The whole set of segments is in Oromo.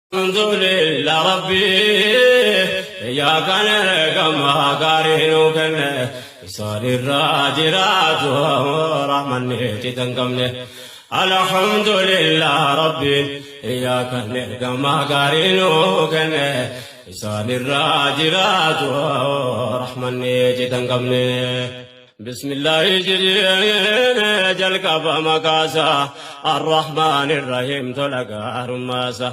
Alhamdulillah Rabbii yaa kan ergamaa gaarii nuu kenne isaan irraa jiraatu rahmanni cita hin qabne. Alhamdulillah Rabbiin yaa kan ergamaa gaarii nuu kenne isaan irraa jiraatu rahmanni cita hin qabne. Bismillaahi jedhee jalqaba maqaasa Arrahmaan Irrahiim tola gaarummaasa.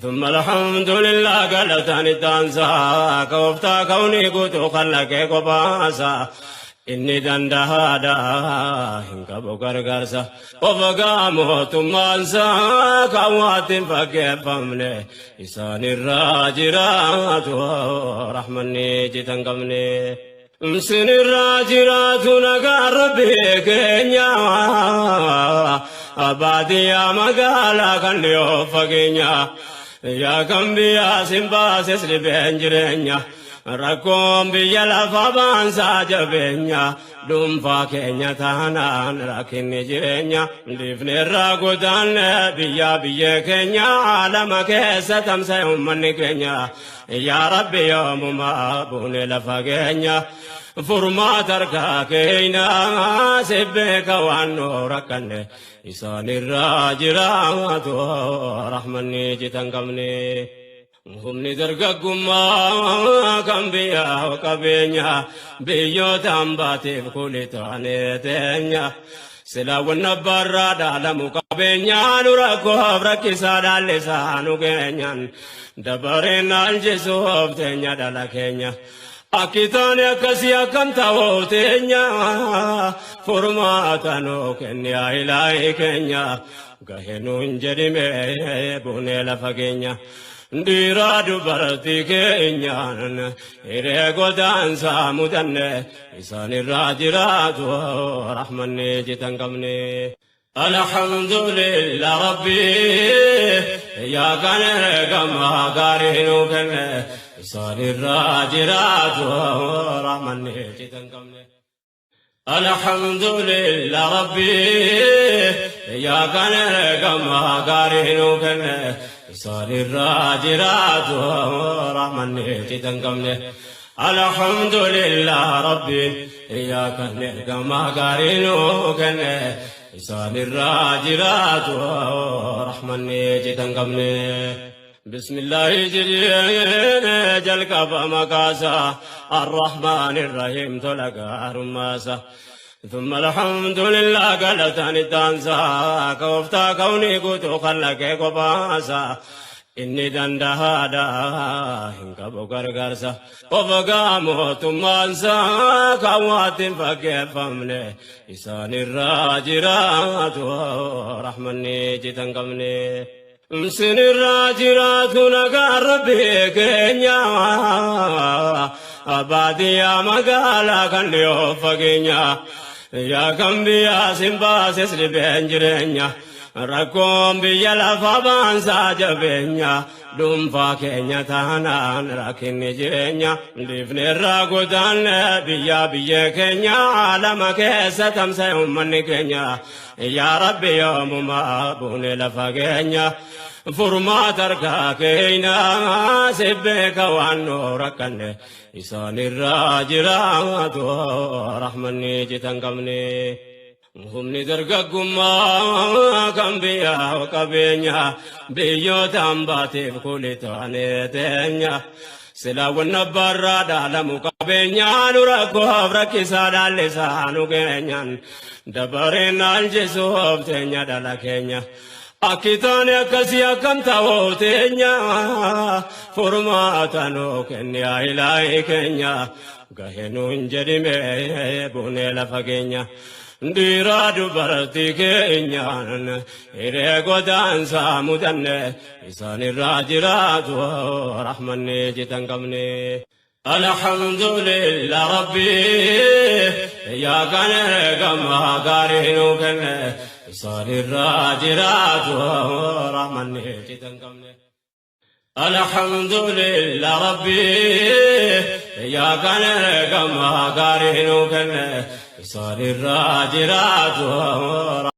ثم الحمد لله قالتان الدانسا كوفتا كوني قوتو خلقه قباسا inni danda'aadha hin qabu gargaarsa of mootummaansa kan waatti hin fakkeeffamne isaan irraa jiraatu rahmanni citan qabne. Sinirraa jiraatu nagaan Rabbi keenya baadiyyaa magaalaa kan dhiyoo fageenya yaa kan biyyaa sin baases dhibeen jireenya rakkoon biyya lafa baansaa jabeenya dhuunfaa keenya taanaan rakkinni jireenya dhiifneerraa godaanne biyyaa biyyee keenya alama keessa tamsa'e uummanni keenya. Yaa Rabbi yoomuma buune lafa keenya furmaata harkaa keenya si beeka waan nu rakkanne isaan irraa jiraatu rahmanni citan qabne. Humni dargaggummaa kan biyya qabeenya biyyoota hambaatiif kuli taanee teenya. Silaa wanna abbaarraa dhaalamu qabeenyaa nu rakkoof rakkisaa dhaallisaa nu geenyaan dabareen naalchisuuf teenya dhala keenya. Akki taane akkasii akkam ta'uuf teenya furmaata nuu kenni yaa ilaahi keenya gahe nuun jedhime buunee lafa keenya. Dhiiraa dubartii keenyaan hiree godaansaa mudanne isaan irraa jiraatu rahmanni citan qabne. Alhamdulillah Rabbi yaa kan ergamaa gaarii nuu kenne isaan irraa jiraatu rahmanni citan qabne. Alhamdulillah Rabbi yaa kan ergamaa gaarii nuu kenne isaan irraa jiraatu rahmanni citan qabne. Alhamdulillah Rabbi yaa kan ergamaa gaarii nuu kenne isaan irraa jiraatu rahmanni citan qabne. Bismillaahi jedhee jalqaba maqaasa Arrahmaan Irrahiim tola gaarummaasa. ثم الحمد لله قالتان الدانسا كوفتا كوني قوتو خلقه قباسا inni danda'aadha hin qabu gargaarsa of mootummaansa kan waatti hin fakkeeffamne isaan irraa jiraatu rahmanni citan qabne. Sinirraa jiraatu nagaan Rabbi keenya baadiyyaa magaalaa kan dhiyoo fageenya yaa kan biyyaa sin baases dhibeen jireenya rakkoon biyya lafa baansaa jabeenya dhuunfaa keenya taanaan rakkinni jireenya dhiifneerraa godaanne biyyaa biyyee keenya alama keessa tamsa'e uummanni keenya. Yaa Rabbi yoomuma buune lafa keenya furmaata harkaa keenya si beeka waan nu rakkanne isaan irraa jiraatu rahmanni citan qabne. Humni dargaggummaa kan biyya qabeenya biyyoota hambaatiif kuli taanee teenya. Silaa wanna abbaarraa dhaalamu qabeenyaa nu rakkoof rakkisaa dhaallisaa nu geenyaan dabareen naalchisuuf teenya dhala keenya. Akki taane akkasii akkam ta'uuf teenya furmaata nuu kenni yaa ilaahi keenya gahe nuun jedhime buunee lafa keenya. Dhiiraa dubartii keenyaan hiree godaansaa mudanne isaan irraa jiraatu rahmanni citan qabne. Alhamdulillah Rabbi yaa kan ergamaa gaarii nuu kenne isaan irraa jiraatu rahmanni citan qabne. Alhamdulillah Rabbi yaa kan ergamaa gaarii nuu kenne isaan irraa jiraatu.